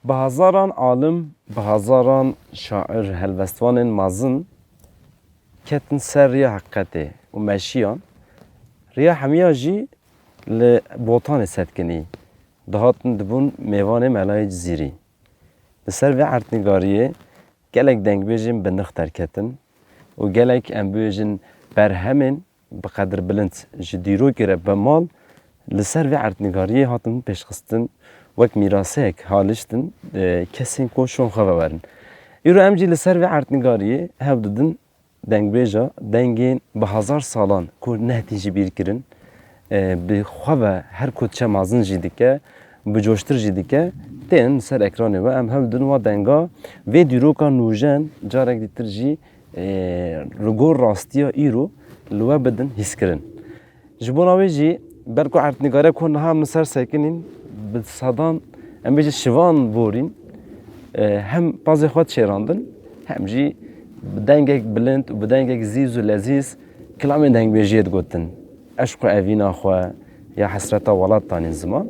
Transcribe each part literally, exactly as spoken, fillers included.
Bi hezaran alim, bi hezaran şair, helbestvanên mezin ketin ser riya heqîqetê û meşiyan. Riya hemiya jî li Botanê setkinî dihatin dibûn mêvanê Melayê Cizîrî. Li ser vê erdnîgariyê gelek dengbêjên bi nirx derketin û gelek, em bibêjin, berhemên bi qedirbilind ji dîrokê re bi mal li ser vê erdnîgariyê hatin pêşxistin, wek mîraseyek haliştin, e, kesên ku şon xwe vewerin. Îro em jî li ser vê erdnîgariyê hev didin dengbêja dengên bi hezar salan ku nehatîn jibîrkirin, e, bi xwe ve her ku diçe mezin jî dike, bi coştir jî dike, tên li ser ekranê we. Em hewl didin wa denga vê dîroka nûjen carek dîtir jî, e, li gor rastiya îro li we bidin hîskirin. Ji bona wê jî, belku erdnîgare ku niha min ser sekinîn, bi sedan, em bêjin şivan borîn, e, hem pazê xwe dişêrandin, hem jî bi dengek bilind û bi dengek zîz û lezîz kilamên dengbêjiyê digotin. Eşq û evîna xwe ya hesreta welat danîn ziman.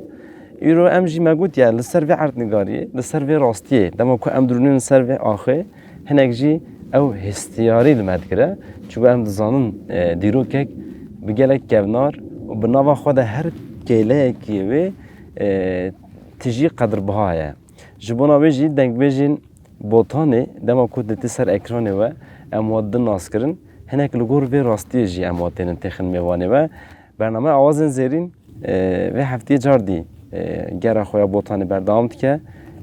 Îro em jî me gotiye, li ser vê erdnîgariyê, li ser vê rastiyê, dema ku em dirûnîn li ser vê axê, hinek jî ew hestiyarî li me digire. Çunku em dizanin, e, dîrokek bi gelek kevnar û bi nava xwe de her kêleyekî wê, e, tijî qedirbiha ye. Ji bona wê jî dengbêjên Botanê dema ku didî ser ekranê we, em wan didin naskirin, hinek li gor vê rastiyê jî em wan tênin têxin mêvanê we. Bername Awazên Zêrîn, e, vê heftiyê cardî, e, gera xwe ya Botanê berdewam dike.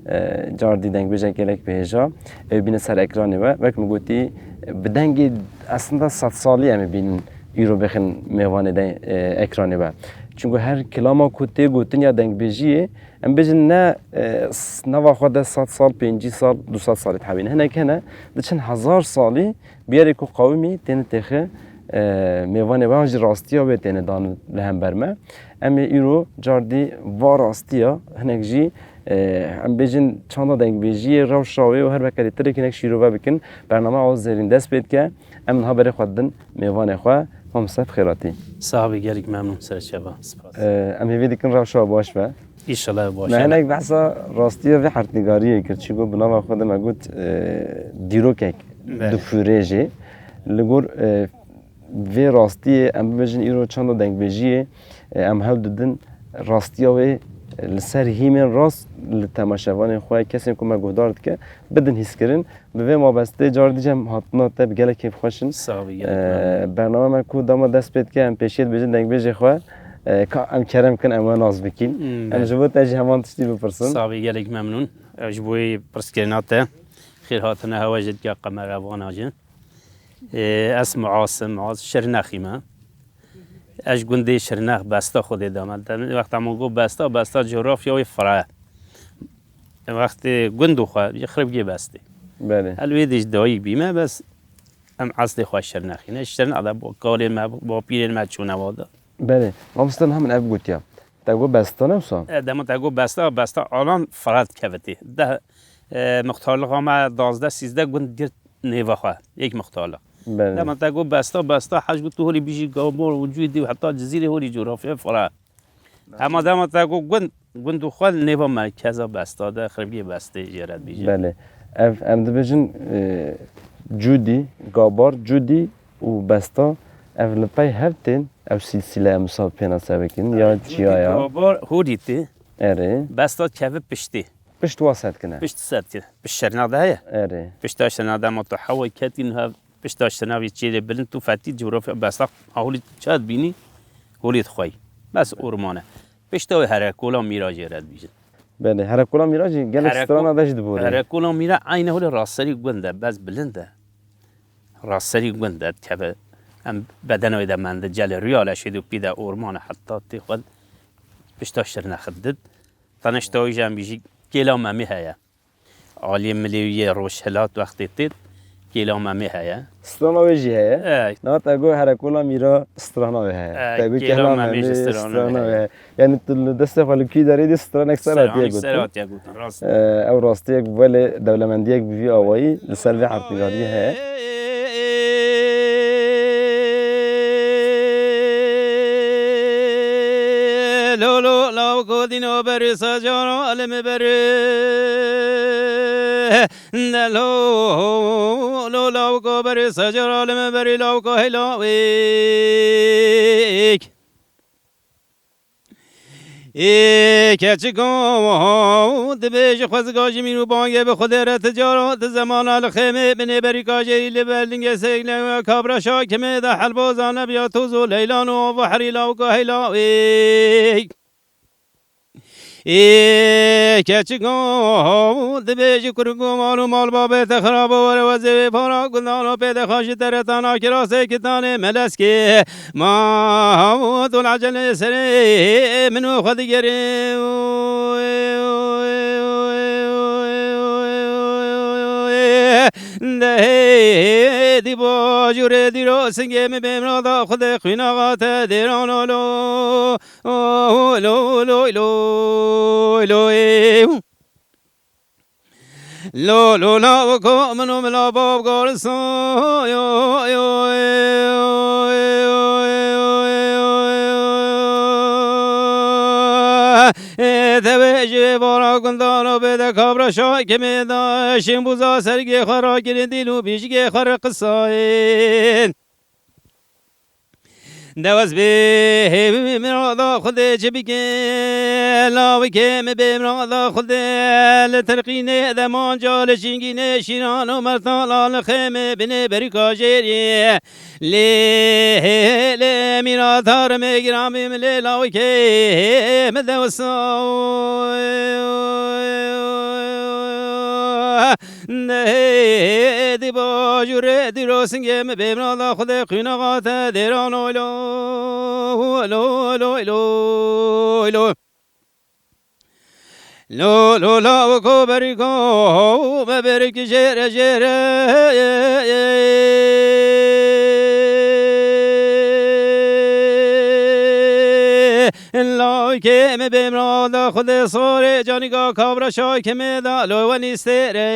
E, cardî dengbêjek gelek bihêja, ew bîne ser ekranê we. Wek min gotî, bi dengê aslında sed salî em ê bînin îro bêxin mêvanê de, e, ekranê we. Çunku her kilama ku tê gotin ya dengbêjiyê, em bêjin ne, e, s-, nava xwe de sed sal, pêncî sal, du sed salî dihewîne. Hinek hene, diçin hezar salî, bi yerê ku qewimî têne têxe, e, mêvanê we an jî rastiya wê têne dan li hember me. Em ê îro cardî va rastiya hinek jî, e, em bêjin çanda dengbêjiyê, rewşa wê û her weke lêtirek hinek şîrove bikin. Bername Awazên Zêrîn dest pê dike. Em niha berê xwe didin mêvanê xwe. Mamoste bi xêr hatî. Sax bî, gelek memnûn, serçava. Spas. E, em hêvî dikin rewşa baş be. Înşallah baş. Me hinek behsa rastiya vê erdnîgariyê kir. Çî got, bi nava xwe de me got, e, dîrokek Belê. difûrê jê. Li gor, e, vê rastiyê, em bibêjin îro çanda dengbêjiyê, e, em hewl didin rastiya wê, e, li ser hîmên rast li temaşevanên xwe, kesên ku me guhdar dike, bidin hîskirin. Bi vê mabestê cardî cem hatina te bi gelek kêfxweş in. Sax bî, gelek Ee, memnun. Bername me ku dema dest pê dike, em pêşiyê dibêjin dengbêjê xwe, e, ka em kerem kin, em we nas bikîn. Hmm, Em belê. ji bo te jî heman tiştî bipirsin. Sax bî, gelek memnun. Ew ji bo pirsgirina te. Xêr hatine hewe jî dike, qemerevana jî. Ee, ez Muaz im, Muaz Şirnexî me. Ez ji gundê Şirnex Besta xwedê de me. Demê wexta min got Besta, Besta cografya wê fireh e. Wextê gund û xwe ji Xiribgê Bestê. Belê. Ez wê dê ji dayik bîme, bes em eslê xwe Şirnexî ne. Şirnex de bo kalên me, bo pîrên me çûne wa de. Belê. Mamoste niha min ev gotiya. Te got Besta ne wisa? E, dema te got Besta, Besta alan fireh dikevitê. Deh, e, muxtarlixa me duwazdeh sîzdeh gund girt nêva xwe, yek muxtarlix. Belê. Dema te got Besta, Besta, hej got tu holî bijî Gabor û Cûdî û heta Cizîrê holî cografya fireh. Hema dema te got gund, gund û xwe nêva merkeza Besta de, Xiribgê Bestê jê re dibêjin. Belê. Ev em dibêjin, e, Cûdî, Gabar, Cûdî û Besta, ev li pey hev tên, ew silsile em wisa pênase bikin, ya Cûdî, çiya ya? Gabar, holî tê. Erê. Besta keve piştê. Pişt wa setkine. Pişt setkine. Pişt Şirnex de heye. Erê. Pişta Şirnex de ma tu hewa ketî niha pişta Şirnex vî çêlê bilind tu fetî cografya Besta holî çad bînî holî dixwey. Bes orman e. Pişta wê Herekola Mîra jê re dibîjin. Belê, Herekola Mîra jî gelek Hereko-, strana de jî diborê. Herekola Mîra eyne holê raserî gund e, bes bilind e. Raserî gund e, dikeve em bedena wê de mende, celê rûya leşê de pî de orman e, heta tê xwe pişta Şirnex did. Tanişta wî jî em bîjî Kêla Memê heye. Aliyê milê wî yê rojhilat wextê têt Kêla Memê heye. Strana wê jî heye. Ey. Na te got Herekola Mîra strana wê heye. Ey, Te got Kêla Kêla Memê jî Memê strana strana wê wê heye. heye. Yani tu li destê xwe li kû derê dî stranek ser hatiye Stranek ser gotin. hatiye gotin, rast. Ee, ew rastiyek belê dewlemendiyek bi vî awayî li ser vê erdnîgariyê heye. Lo, lo, lawko dîno berî secara li min berî. De lo, lo, lawko berî secara li min berî lawko hêlawêk. Ê keçiko dibêje xwezika ji mîr û bangê bi Xwedê re ti cara ti zemana li xêmê binê berîka jêrî li ber lingê sêk le kabra şakimê de helboza nebiya toz û leylan û ava herî lawka hêlawêk. Ê keçiko dibêje kurgo mal û mal babê te xirabo were wezê vê para gundano pê de xaşî teretana kirasê kitanê meleskê. Ma tu ecele serê min û xwe digerê. Dehê dî bacûrê dîro singê min bê mirada xwedê xwînaxa te dêran olo. Lo, lo, lo, lo, lo, ê. Lo, lo, la, ko, min û mila bab garisa, yo, yo, ê, ê, yo, ê, yo, ê, yo, ê, yo, ê, ê, tevê ji vê vara gundana bê de kabra şakimê da, şîn buza sergê xwe rakirin dîl û bîjgê xwe re qisayên. Dewez bê hêvî mirada Xwedê çi bike, lawikê min bê mirada Xwedê li tirqînê demanca li şîngînê şîran û mertala li xêmê binê berîka jêrî. Lê, lê mîra tarmê giramî min lê lawikê min dewsa. Nehê dî bacûrê dîro singê min bê mirada Xwedê xwînaxa te dêran oylo, lo, lo, lo, lo. Lo, lo, lawiko berîko, me berîkî jêre, jêre. Lawikê min bê mirada Xwedê sorê canîka kabra şakê min da lo wenî stêrê.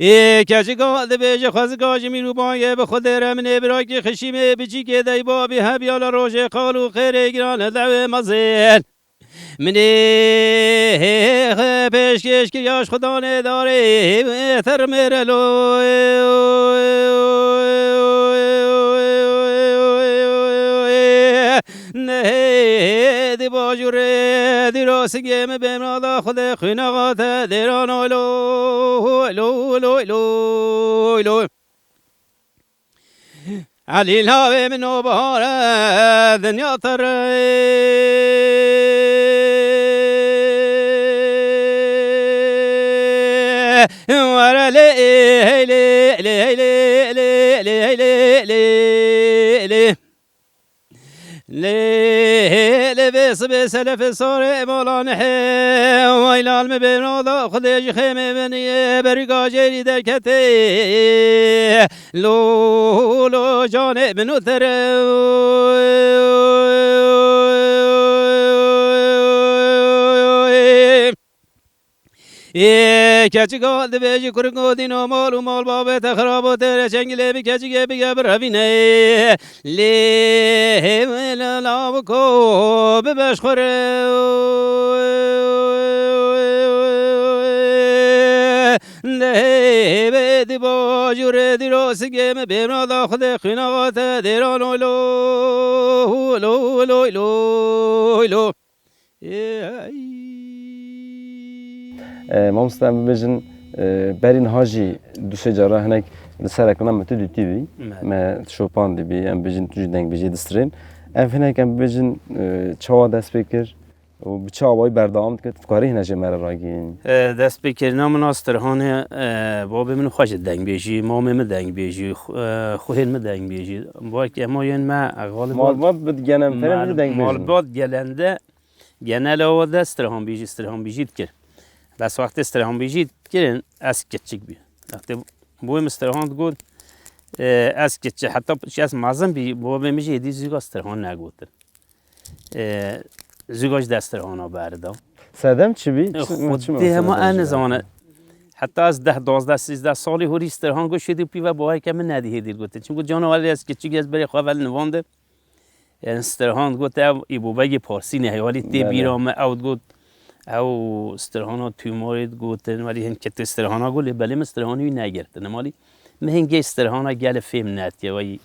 Ê keçika dibêje xwezika ji mîr û bangê bi Xwedê re min ê birakî xişîmê biçîkê dey babî hebiya li rojê qal û xêrê giran li dewê mezin. Min ê pêşkêş kiriya ji Xudanê darê termê re lo. Nehê dî bacûrê dîro singê min bê mirada Xwedê xwînaxa te dêran oylo, oylo, oylo, oylo, oylo. Elî lavê min o bahare dinya te re. Were lê, lê, lê, lê, lê, lê, lê, lê, lê. Lê, lê vê sibê selefê sarê mala nehê, way lal min bê nada Xwedê ji xêmê min yê berîka jêrî derketê. Lo, lo, canê min û tere. Ê keçika dibêjî kurik û dîno mal û mal babê te xirab û têre çengilê bi keçikê bige birevîne. Lê hêvî li lawiko bibe ji xwe re. Dehê bê dî bacûrê dîro singê min bê mirada Xwedê xwînaxa te dêran oylo, lo, lo, lo, lo. Ey. E, mamoste, em bibêjin, e, berî niha jî du sê cara hinek li ser ekrana me tu dîtî bî. Me. Me şopandî bî, em bêjin tu jî dengbêjî distirên. Ev hinek em bibêjin, e, çawa dest pê kir û bi çi awayî berdewam dike, tu dikarî hine jê me re ragihînî? E, destpêkirina min a Stirhanê, e, babê min xwe ji dengbêjî, mamê min dengbêjî, xu-, e, xuhên min dengbêjî. Belkî hema yên me, e, xalib malbat bi genenferê min mal-, dengbêjî. Malbat gelende genel awa de Stirhanbêjî, Stirhanbêjî dikir. Bes wextê Stirhanbêjî dikirin, ez kiçik bî. Wextê boyê min Stirhan digot, e, ez kiçik, heta ez mezin bî, babê min jî êdî zûga Stirhan negotin. E, zûga ji destirhana berda. Sedem çi bî? E, çi, çi Xwedê hema ez nizane. Heta ez deh, duwazdeh, sîzdeh salî hûrî stirhan got şêdî pî ve bawerke min nedî hêdî gotin. Çimku canawerê ez kiçik ez berê xwe vel nivande. Em Stirhan got ev Îbûbegê Parsî ne, hêvalî tê Belê. bîra me, ew got, ew Stirhana Tûmarê digotin, welî hin ketê Stirhana got, lê belê min Stirhanî wî negirtin. Malî min hingê Stirhana gelê fêm netiye, wey,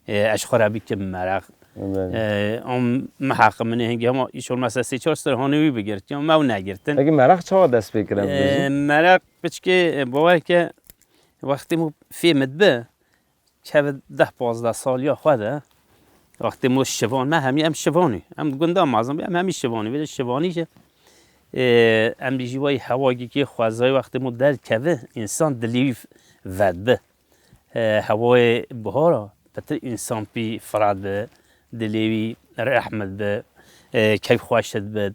e, ez xwe re bikim meraq. Belê. E, em mi heqi min ê hingê hema îşor mesela sê çar Stirhanî wî bigirtiyan, me ew negirtin. Peki meraq çawa dest pê kir, em E, bêjin? Meraq piçkê, e, bawer ke wextê min fêm dibe, Çev deh pazdeh saliya xwe de, wextê mo şivan me hemî em şivanî. Em gunda mezin bî, em hemî şivanî. Vêde şivanî jî, e, em bî jî wayî hewagîkê xwezayê wextê mo derkeve, însan dilî wî vedbi. E, hewayê bihara, pitir însan pî firad bi, dilê wî rehmet bi, e, keyf xweş bi,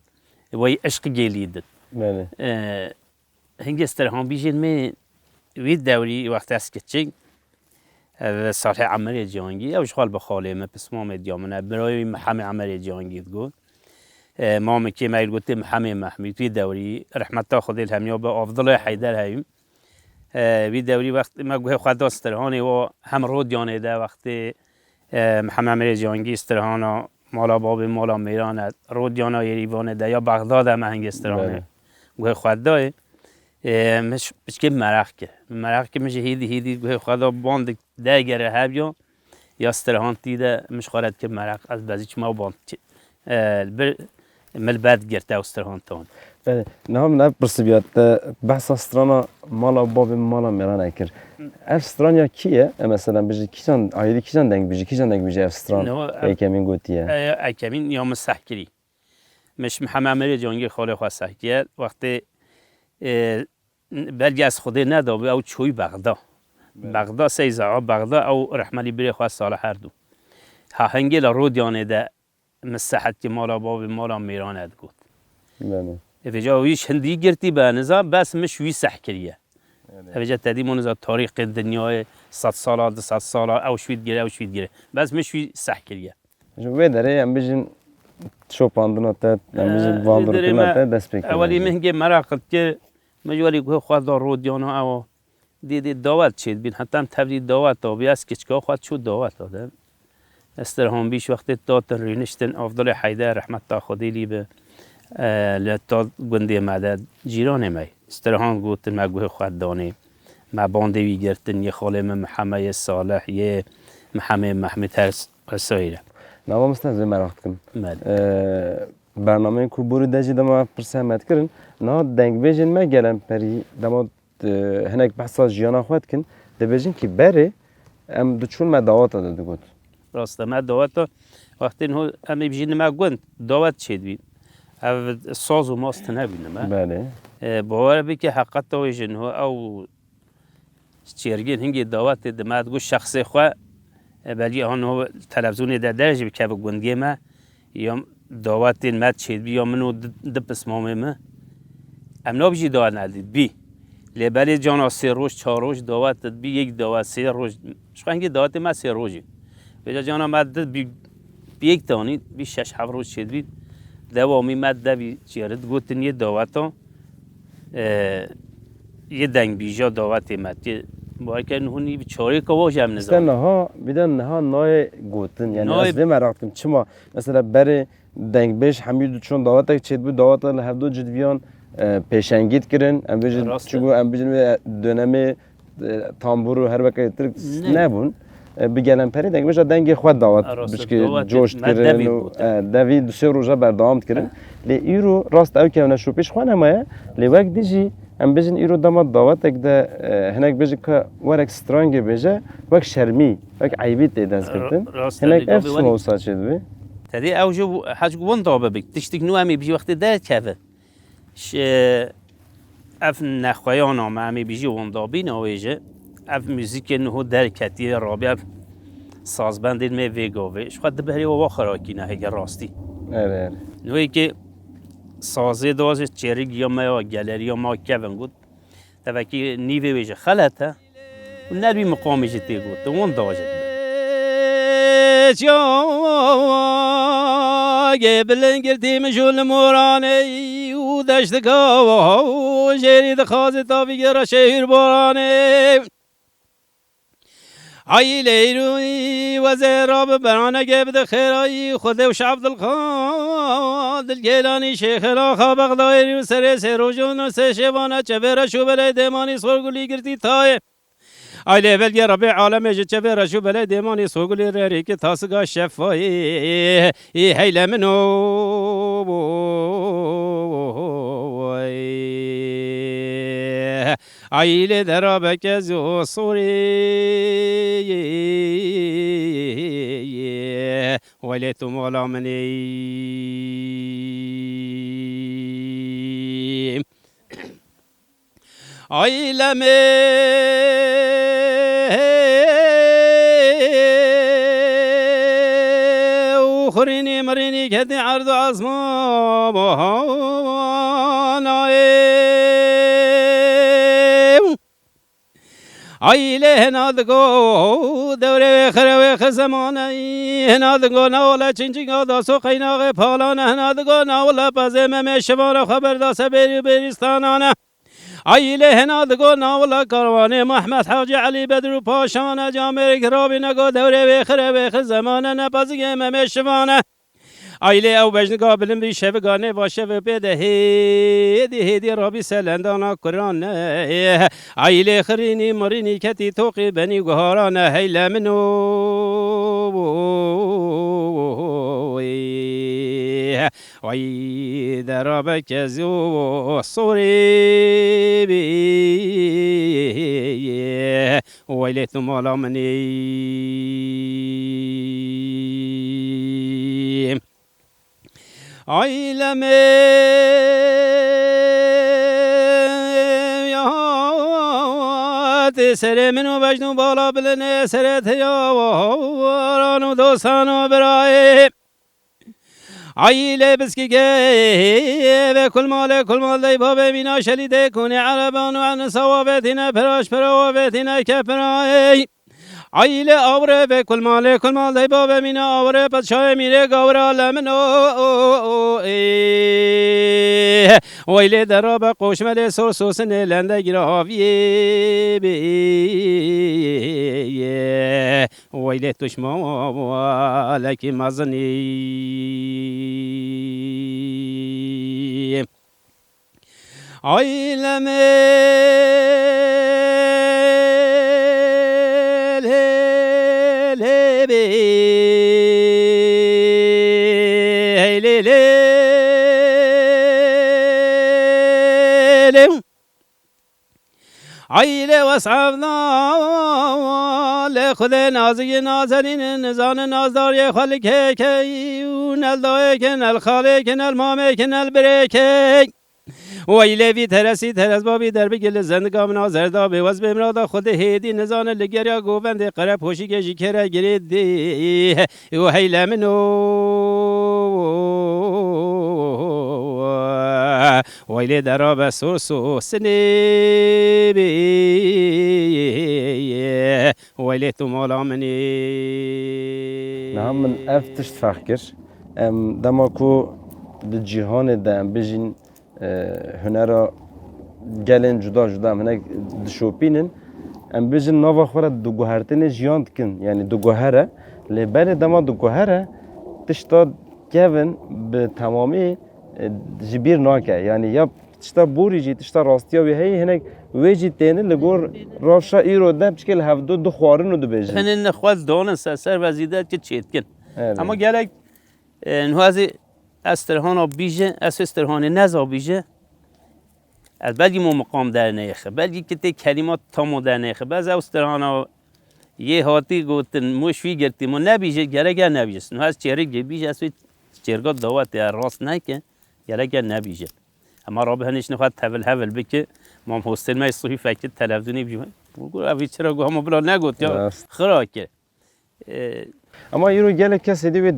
wayî eşq gêlî dit. Belê. E, Hingê Stirhan bîjên me wî dewrî wextê ez kiçik, ev Salih Emerê Cihangî, ew ji xal bi xalê me, pismamê diya min e, birayê wî Mihemê Emerê Cihangî digot. E, mamikê me yê gotê Mihemê Mehmûd, wî dewrî, rehmeta Xwedê li hemiya be, Avdilê Heyder heyî. E, wî dewrî wextê me guhê xwe da Stirhanê, wa hem Rodyanê de wextê E, Mihemed Mirê Cihangî Stirhana, mala babê mala mêran e, Rodyana Yerîvanê de ya Bexda de me hingê Stirhanê. Belê. Guhê xwe dayê. E, min ş-, piçkê meraq kir. Meraq kir min ji hêdî hêdî guhê xwe da bandik dergere hebya, ya Stirhan tî de min ji xwe re dikir meraq, ez bezî çima band çi-, e, li bir Min li ber digirte ew Stirhan tan. Belê. Niha min ev pirsî biya te behsa strana mala babê mala mêran e kir. Ev stran ya kî ye? E, mesela bijî kîjan, ayrî kîjan deng bijî, kîjan deng bijî ev stran? Niha ev Ekemîn gotiye. E, Ekemîn ya min seh kirî. Min ji Mihemed Emerê Cangî xalê xwe seh kiriye. Wextê, e, belkî ez Xwedê nedabû, ew çoyî Bexda. Belê. Bexda seyza, Bexda ew rehmelî birê xwe Salih her du. Ha hingê li Rodyanê de Min sehet ki mala bavê mala mêran e digot. Belê. Ê vêca wî ji hindî girtî be niza, bes min ji wî seh kiriye. Belê. Ê vêca tedî mo niza tarîxê dinyayê sed sala, du sed sala, ew ji wî digire, ew ji wî digire. Bes min ji wî seh kiriye. Ji vê derê em bijin şopandina te, em bijin Ee, vandirkirina te dest pê kiriye. Ewelî min hingê meraq dikir, min ji welî guhê xwe da rodyana ewa. Dê, dê dawet çêdibîn, heta em tevlî dawet dabî, ez kiçika xwe çû dawet de. Ez Stirhan bîş wextê tatin rîniştin, Avdilê Heyder, rehmeta Xwedê lî bi, e, li ta gundê me de, cîranê me. Stirhan gotin me guhê xwe danê. Me bandê wî girtin, yê xalê min Mihemed, yê Salih, yê Mihemed Mehmûd her s-, her sayî re. Nava min stend vê meraq dikim. Belê. E, bernameyên ku borî de jî dema pirse me dikirin, niha dengbêjên me gelen perî dema Di hinek behsa jiyana xwe dikin, dibêjin kî berê em diçûn me daweta de digot. Rast e, me daweta wextê niho em ê bijînin me gund, dawet çêdibî. Ev saz û maz tune bîne me. Belê. E, bawer bike heqeta wê ji niho ew çêrgên hingê dawetê di me digot şexsê xwe, e, belkî han niho televîzyonê de derê jî bikeve gundiyê me. Ya dawetên me çêdibî ya min û di, di pismamê min. Em nabijî dawet nedî bî. Lê belê cana sê roj, çar roj dawet dibî, yek dawet sê roj. Ji xwe hingê dawetê me sê rojî. Vêca cana me di bî, bî yek tanî, bî şeş heft roj çêdibî. Dewamî me devî çêrit gotin yê daweta. E, yê dengbîja dawetê me tê. Baker niho nî bi çarê ka wa jî em Îşte nizanin. Niha, bir de niha nayê gotin. Yani Nayê ez vê meraq dikim. Çima? Mesela berê dengbêj hemî diçûn dawetek çêdibû, daweta li hevdu cid viyan, e, pêşengî dikirin. Em bêjin, Rast e. Çiku em bêjin wê dönemê, e, tambûr û her weke Tirk Ne. nebûn. E, bi gelemperê dengbêja dengê xwe dawet Rast e, bişkê dawet coş me kirin devî û, gotin. E, devî du sê roja berdewam dikirin. E. Lê îro rast ew kevneşopî ji xwe nemaye. Lê wek dijî em bêjin îro dema dawetek de, e, hinek bêjin ka werek strangê bêje, wek şermî, wek eybî tê dest girtin. Ra-, rast e, Hinek lê ev gavê çima welî wisa çêdibê? Tedê ew ji heç winda bibik. Tiştik nû em ê bijî wextê derkeve. Ji ev nexweyana me em ê bijî wendabîna wê jî, ev muzîkê niho derketiye, rabî ev sazbendên me vê gavê. Ji xwe diberê we xerakîne hêge rastî. Erê, erê. Niho yekê sazê da jî çêrik ya me ya geleriya me kevin got. Tevekî nîvê wê jî xelet e. Û nervî miqamî jî tê gotin, wan dajin. Çiyagê bilingirtî min jû li moranê û deştika jêrî dixazê tavî gera şehîr boranê. Ay leyru wezê rabi beranege bide xêrayî Xwedê û Şeh Abdulqadir Gêlanî Şêxê Laxa Bexdayê û serê sê rojon û sê şevane çevê reş û belê dêmanî sorgulî girtî tayê. Ay lê belgê Rebê alemê ji çevê reş û belê dêmanî sorgulî rerî ki tasiga şefayê. Ê heyle min o. Ay lê dera beke zû sorî. Welê tu mala min ê. Ay lemê û xurînî mirînî ketî erd û esmanayê. Ay lê hina digo dewrê wê xire wê xizemane. Hina digo nawle çinçîga daso qeynaxê palane. Hina digo nawle pezê memê şivane xwe berdase bêrî û bêrîstanane. Ay lê hina digo nawla karwanê Mehmed Hacî Elî Bedrû Paşane camêrek rabîne go dewrê wê xire wê xizemane nepezigê memê şivane. Ay lê ew bejnika bilind bî şeviga nêva şevê pê de hêdî hêdî rabî selendana kurane. Ay lê xirînî mirînî ketî toqî benî guharane heyle min o. Ay dera beke zû sorî bî. Weylê tu mala min î. Ay lemê ya tê serê min û bejn û bala bilinê serê te ya waran û dostan û birayê. Ay lê biskî gê ve kulmalê kulmal dey babê mîna şelî dey kunê ereban û enisa wavêtîne piraş pira wavêtîne kepirayê. Ay lê awre ve kulmalê kulmal dey babê mîna awre padşahê mîrê gawra le min o, o, o, ê. Way lê derabe qoşmelê sor sosinê lende giraviyê bê. Weylê tuşma lekî mezinî. Ay lemê lê lê bê. Hey lê lê lê. Ay lê wesevda lê Xwedê nazî nazenîn nizane nazdariyê xwe li kêkey û nel dayêkin el xalêkin el mamêkin el birêkey. Wey lê vî teresî teresbabî derbigir li zendiga min a zerda bê wez bê mirada Xwedê hêdî nizane li geriya govendê qerepoşîkê jî kêre girê dê. Û heyle min o. Weylê derabe sor sosinê bê. Weylê tu mala min ê. Niha min ev tişt ferq kir. Em dema ku di cîhanê de em bijîn, e, hunera gelên cuda cuda em hinek dişopînin. Em bijin nava xwe re diguhertinê jiyan dikin, yanî diguhere. Lê berê dema diguhere, tişta kevin bi temamî, e, ji bîr nake. Yanî ya tişta borî jî, tişta rastiya wê heye, hinek wê jî têne li gor rewşa îro de piçkê li hevdu dixwarin û dibêjin. Hinên xwe didane ser, ser ve zîde ki çêtkin. Evet. Ama gerek E, niha ez ê, ez Tirhana bîje, ez ê Tirhanê neza bîje. Ez belkî mo miqam derneyêxe, belkî kitê kelîma tamo derneyêxe. Bez ew Tirhana yê hatî gotin, mo şwî girtî, mo nebîje, gerek e nebîje. Niha ez çêrigê bîje, ez wê çêrga dawetê, ez rast neke, gerek e nebîje. Ema rabi hinîş nixwe tevil hevil bike, mam hostel me suhî fekir, televdûnê bîje. Got, ev çira got, hema bila negot ya, rast, xira kir. E, Ama îro gelek kesê dî wê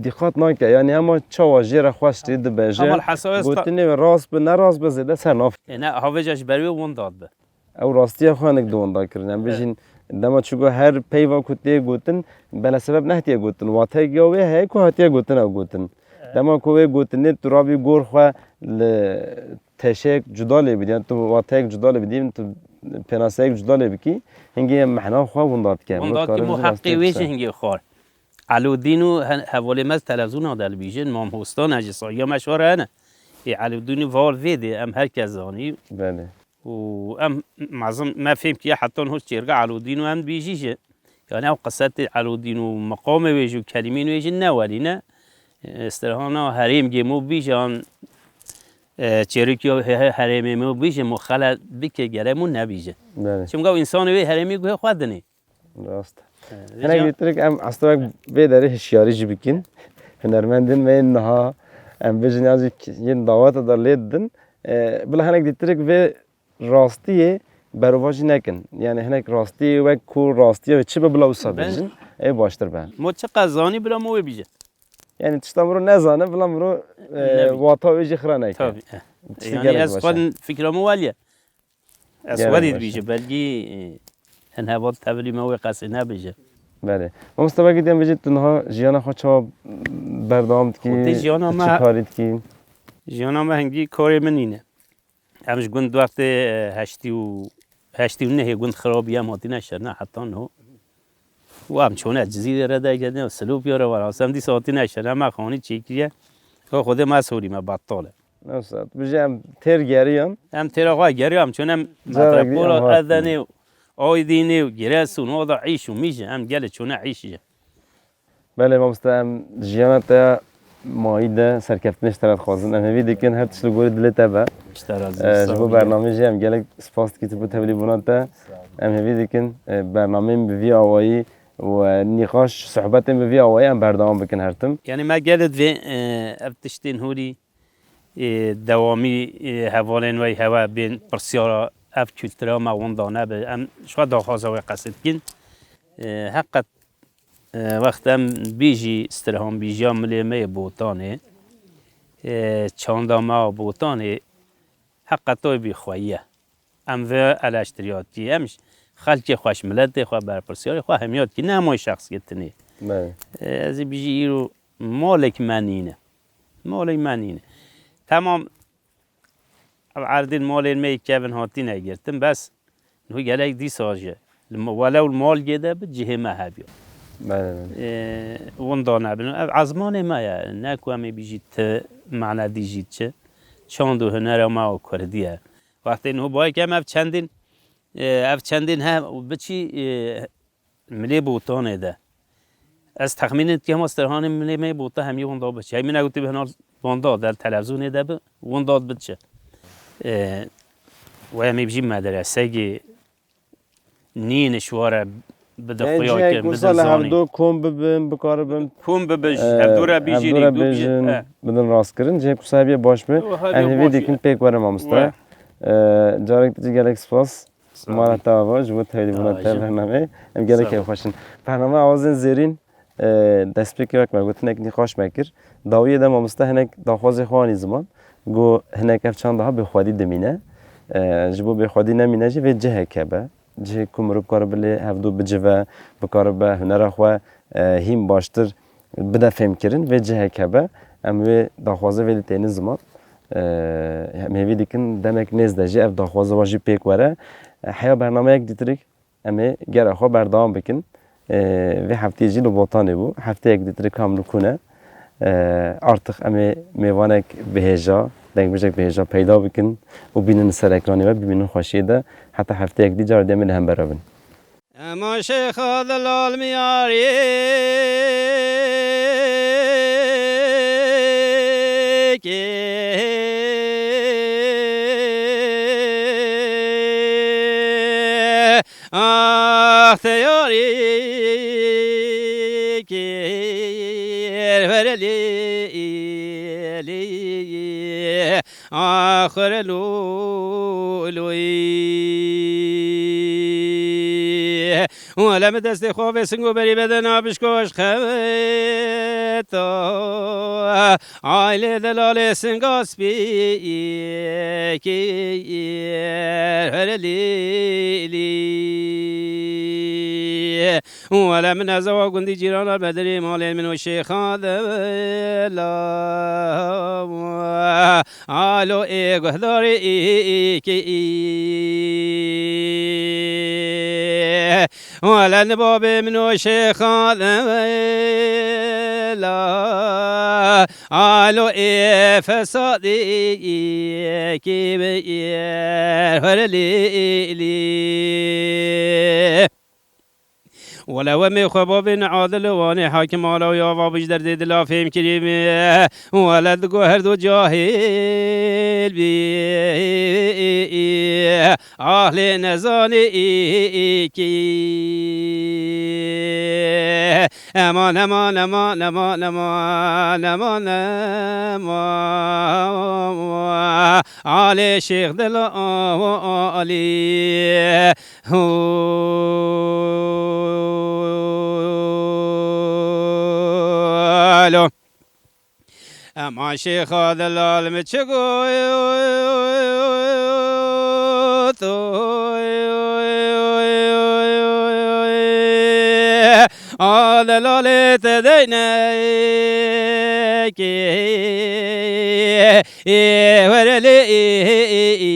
dîqat nake. Yanî hema çawa jê re xweş tê dibêje. Ama li hesabê sta- Gotinê wê rast bi, ne rast bi zêde ser naf. E, ne, havêca ji ber wê winda dibe. Ew rastiya xwe hinek di winda kirin. Em Evet. bijîn dema çigo her peyva ku tê gotin, bela sebeb nehtiye gotin. Wateyek ya wê heye ku hatiye gotin ew gotin. Evet. Dema ku wê gotinê tu rabî gor xwe li teşeyek cuda lê bidî, yan tu wateyek cuda lê bidî, tu pênaseyek cuda lê bikî, hingê mehna xwe winda dike. Winda dikî, mû heqê wê jî hingê xwar. Elûdîn û he-, hevalê me televîzyona de dibîjin, Mam Hostan e, ji sahiya me şor hene. Ê Elûdîn û val vê dê em her kes zanî. Belê. Û em mezin me fêm kiye heta niho çêrga Elûdîn û em dibîjî jî. Yani ew qiseta Elûdîn û meqamê wê jî û kelîmên wê jî ne welî ne. E, strihana herêm gê mo bîje an, e, çêrikî he-, he-, herêmê mo bîje mo xele bike gere mo nebîje. Belê. Çimka ew însanê wê herêmî guhê xwe dinê. Rast. E, Hinek vêca- dîtirik em aslında vê derê hişyarî jî bikin. Hunermendên me yên niha em bêjin ya jî yên daweta de lê didin. E, bila hinek dîtirik vê rastiyê berovajî nekin. Yani hinek rastiyê wek ku rastiya wê çi be bila wisa Ben- bêjin. Ê baştir be. Mo çiqas zanî bila mo wê bîje. Yani tişta miro nezane bila miro, e, Nebî. wata wê jî xira neke. Tabii. Eh. Tiştê Yani gelek ez baş e. xwe fikra min waliye. Ez Gelek xwedî baş e. dibîje, belkî, e, hin heval tevlî me wê qesê nebêje. Belê. Mamoste, belkî diyem bêjî tu niha jiyana xwe çawa berdewam dikî? Xwedî jiyana Ti me çi karî dikî? Jiyana me hingî karê min nîne. Em ji gund wextê, e, heştî û, heştî û nehê gund xirabî em hatine şerine heta niho. Û em çûne Cizîrê re derketine, Silopya re were. Em dîsa hatine şerine, me xanî çêkiriye. Ka Xwedê me sorî me betal e. Newsa, tu bijî em têr geriyan. Em têra xwe geriyan, em çûne Carek dî metropola em hatin. Edenê û Aydînê û Giresun û oda îş û mîje, em gelê çûne îş jî. Belê mamoste, em jiyana te mayî de serkeftinê ji te re dixwazin. Em hêvî dikin her tişt li gorî dilê te be. Ji te razî, Ee, sağ ji bo ol. Bernameyê jî em gelek spas dikin ji bo tevlîbûna te. Em hêvî dikin, e, bernameyên bi vî awayî û, e, nîqaş, sohbetên bi vî awayî em berdewam bikin her tim. Yani me gelê divê, e, ev tiştên hûrî, e, dewamî, e, hevalên we hewe bên pirsyara ev kultura me winda nebe. Em ji xwe daxwaza wê qesê dikin. E, heqet E, wext em bîjî, Strihan bîjiya milê me yê Botanê, e, çanda me a Botanê, heqeta wê bî xweyî ye. Em vê eleştiriyatî, em ji xelkê xwe, ji miletê xwe, berpirsiyarê xwe hemiya dikî, ne hema şexs girtinê. Belê. E, ez ê bîjî îro malek me nîne. Malek me nîne. Temam, ev erdên malên me yê kevin hatîne girtin, bes niho gelek dîsa jî li me, welew li malgê de bi cihê me hebiya. Belê, belê. Ê, winda nebin. Ev ezmanê me ye. Ne ku em ê bîjî ti mane dî jî çi. Çand û hunera me û kurdî ye. Wextê niho bayê ke em ev çendên, ê, ev çendên he biçî, ê, milê Botanê de. Ez texmînin dikim, hema Strihanê milê me Bota hemî winda biçe. Hey min gotî bi hinal winda der televîzyonê de bi, winda biçe. Ee, we em ê bijî medresekê nîn ji ware bide Ê, xuya cihê kirin, bide kusa li zanîn. Hevdo kom bibin, bikaribin, Kom bibe ji e, hevdo re bîjî, hevdo re hevdo bîjî. Bêjin, Eh. Bidin rastkirin. Cihê kusa hebiye baş bi. O hebiye Em hêvî baş dikin e. Pêk were mamoste. We. Ee, carek dici gelek spas. Sağ ol. Mala te ava ji bo tevlîbûna te bernameyê. Em gelek kêfxweş in. Bername Awazên Zêrîn, e, destpêkê wek me gotinek nîqaş me kir. Dawiyê de mamoste hinek daxwazê xwe anî ziman. Got hinek ev çanda ha bêxwedî dimîne. E, ji bo bêxwedî nemîne jî vê cihek hebe. Cihê ku mirov karibe lê hevdû bicive, bikaribe hunera xwe, e, hîn baştir bide fêmkirin, vê cihek hebe. Em wê daxwaze vê ditênin ziman. Em hêvî dikin demek nêz de jî ev daxwaze wa jî pêk were. Heya bernameyek dîtirik em ê gera xwe berdewam bikin. Vê hefteyê jî li Botanê bû. Hefteyek dîtirik kam li kû ne. Artık em ê mêvanek bi hêja, dengbêjek bi hêja peyda bikin û bînin li ser ekranê we, bimînin xweşiyê de. Heta hefteyek dî car dê em ê li hember re bin. Ema şêxa delal miyarî kê, ax te yarî kê, verelî, lî. Axir lûlûyî. Wele min destê xwe vê singo berî bede nabişkoş xeweta. Aylê delalê singa spî kî her lî lî. Wele min ez ewa gundî cîrana bedirî malên min û şêxa de la. Alo ê guhdarê î kî î. Wele ni babê min û şêxa de la. Alo ê fesadî kî bi yer herlî lî. Wele wemê xwe bavê neadil û anê hakim ala û ya va bij derdê dila fêm kirî bî. Wele digo her du cahil bî. Ahlê nezanî kî. Eman, eman, eman, eman, eman, eman, eman. Alê Şêx Dela Alî. Alo. Ema şêxa delal mi çi got? A delalê te deyne ki. Ê, were lê, ê, ê, ê,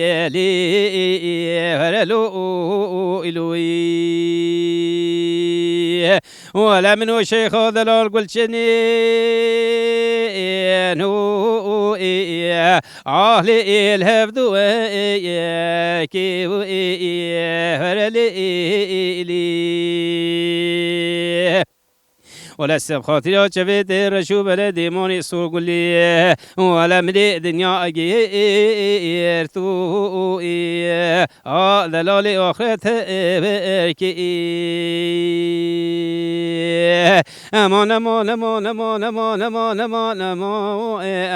ê, lê, ê, ê, ê, were lo, o, o, ê, lo, ê. Wele min û Şeyxa Delal Gulçinî, ê, no, o, ê, ê, ahlê êl hevdu, ê, ê, kê, o, ê, ê, were lê, ê, ê, ê, lê. Wele seb xatira çevê tê reş û belê dêmanê sorgulî. Wele milê dinya egêr tu ê. A delalê axret berkî. Eman, eman, eman, eman, eman, eman, eman, eman, e,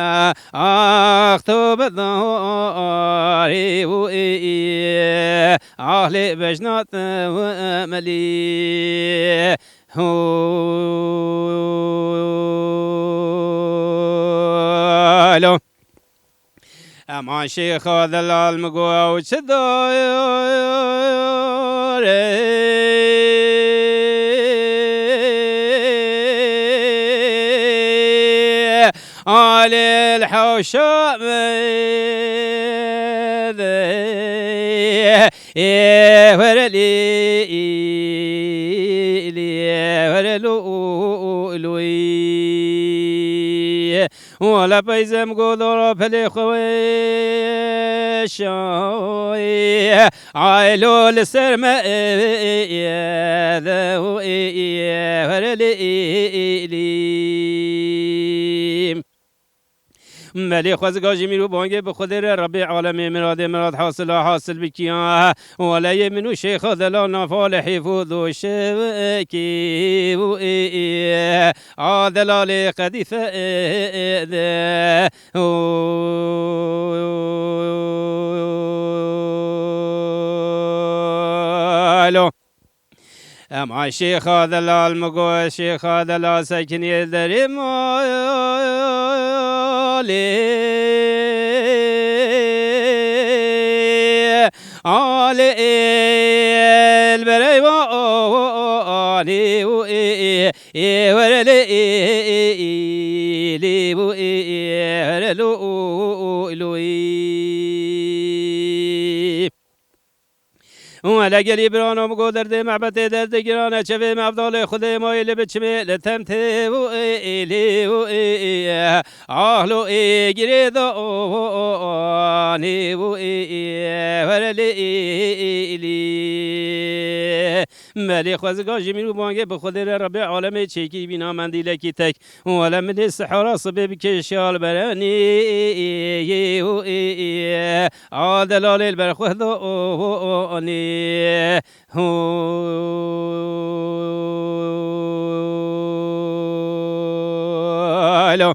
ax tu bedarî û ê, ê, ahlê bejna te melî. Alo. Eman şêxa delal mi go ew çi dayar e. Alê hewşa me de. Ê, were lê, lê, were lo, lo, ê. Wele peyzem godara pelê xwe weşay. Ay lo li ser me, ê, de, ê, ê, were lê, lê. Belê xwezika ji mîr û bangê bi Xwedê re Rebê alemê miradê mirad hasila hasil bikiya. Wele yê min û Şeyxa Delal nafa li hêf û doşevekê û ê, ê, a delalê qedîfe, ê, ê, de. Alo. Ema şêxa delal mi got, şêxa delal sekinî derê malê. Alê êl bereyvanî û ê, ê, ê, were lê, ê, ê, ê, lê û ê, ê, were lo, lo, ê. Wele gelî birano min got derdê mehbetê derdê giran e, çevê mevdalê Xwedê mayê li biçimê li tem tê û ê, ê, lê û ê, ê, ahlo ê girê da o, o, o, anê û ê, ê, were lê, ê, ê, ê, lê. Belê xwezika ji mîr û bangê bi Xwedê re Rebê alemê çêkî bîna mendîlekî tek. Wele min ê sihara sibê bikê şal berenî. A delalê li ber xwe da o, o, o, anê. Alo.